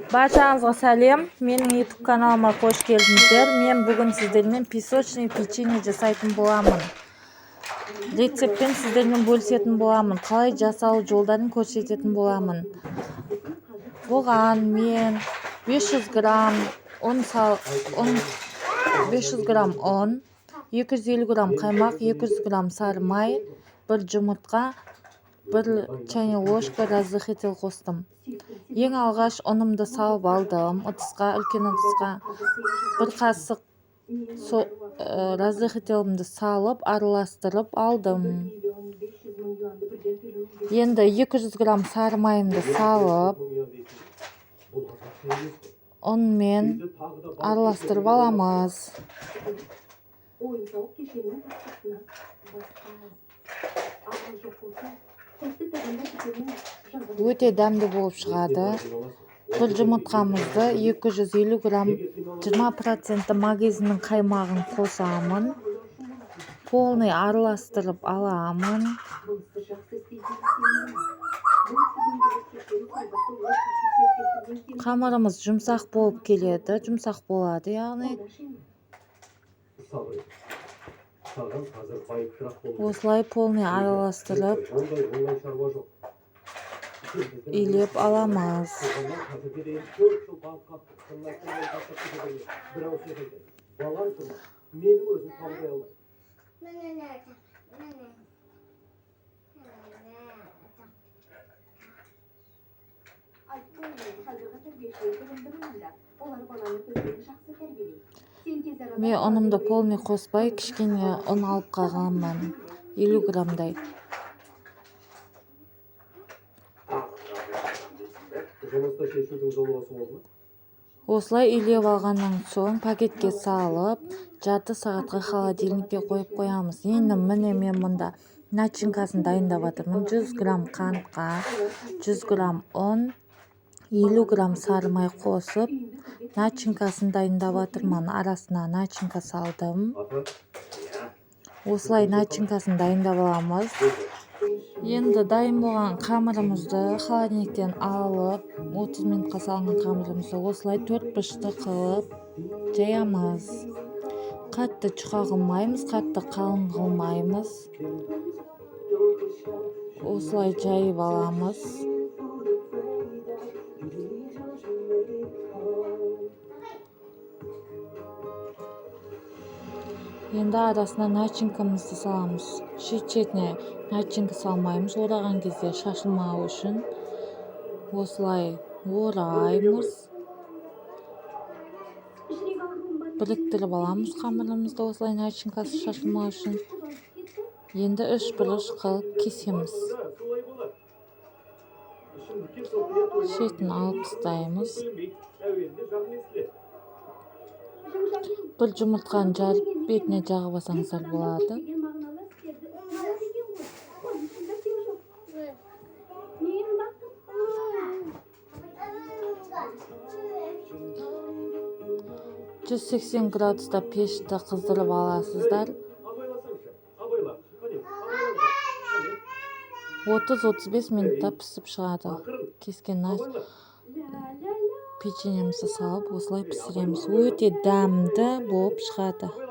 Баршаңызға сәлем! Менің YouTube каналыма қош келдіңіздер. Мен бүгін сіздермен песочный печенье жасайтын боламын. Рецептпен сіздермен бөлісетін боламын. Қалай жасалу жолдарын көрсететін боламын. Бұған мен 500 грамм ұн, 500 грамм ұн, 250 грамм қаймақ, 200 грамм сары май, бір жұмыртқа, 1 чайный ложка разрыхлитель қостым. Ең алғаш ұнымды салып алдым ыдысқа, үлкен ыдысқа. Бір қасық разрыхлителімді салып, араластырып алдым. Енді 200 грамм сары майымды салып, ұнмен араластырып аламыз. Ойын-сауық кешенінің тақтасына басқа амал жоқ болса, тәтті тағамдар дүкенінің жағын. Өте дәмді болып шығады. Бір жұмыртқамызды, 250 грамм 20% магазиннің қаймағын қосамын. Полный араластырып аламын. Бұл істі жақсы істейтініне сенімдімін. Бұл дөңгелек тексеру жобасы отбасы серіктестігінен кем. Қамырымыз жұмсақ болып келеді, жұмсақ болады, яғни. Қолдаш енді. Сабыр ет. Саған қазір байыптырақ болу керек. Осылай полный араластырып, Ондай оңай шаруа жоқ. Сен біздің илеп аламыз. Қоғамнан қазірге дейін 4 жыл банк қаптық. Шынын айтсам, ол тастап кете бермей. Бір ауыз сөз айтайын. Балаң тұрмас. Менің өзім қабылдай алмаймын. Айтып қояйын, қазіргі тәрбиешілер білімді мамандар. Олар баланы бізден жақсы тәрбиелейді. Сен тез арада Мен ұнымды полный қоспай, кішкене ұн алып қалғанмын, 50 граммдай. Жұмысты шешудің жолы осы болды ма? Осылай илеп алғаннан соң пакетке салып, жарты сағатқа холодильникке қойып қоямыз. Енді, міне, мен мұнда начинкасын дайындап жатырмын. 100 грамм қантқа 100 грамм ұн, 50 грамм сары май қосып, начинкасын дайындап жатырмын. Арасына начинка салдым. Ата, Осылай начинкасын дайындап аламыз. Енді дайын болған қамырымызды холодильниктен алып, 30 минутқа салынған қамырымызды осылай төрт бұрышты қылып жаямыз. Қатты жұқа қылмаймыз, қатты қалың қылмаймыз. Осылай жайып аламыз. Енді арасына начинкамызды саламыз. Шет шетіне начинка салмаймыз, ораған кезде шашылмау үшін. Осылай ораймыз. Жүрек ауруым бар. Біріктіріп аламыз қамырымызды осылай, начинкасы шашылмау үшін. Енді үш бұрыш қылып кесеміз. Солай болады. Ішімдікке сылқия тоймаған. Шетін алып тастаймыз. Бөлінбейді. Әуелде жағын естіледі. Бір жұмыртқаны жарып, бетіне жағып алсаңыздар болады. Деген мағыналы істерді істей алады екен ғой. Қойнышында тең жоқ. Мен бақытты. 180 градуста пешті қыздырып аласыздар. Абайласаңшы, абайла. Қане, абайлаңдар. Қане, 30-35 минутта пісіп шығады. Ақырын, Кескен абайла. Ля-ля-ля. печеньемізді салып, осылай пісіреміз. Өте дәмді болып шығады. Абайла.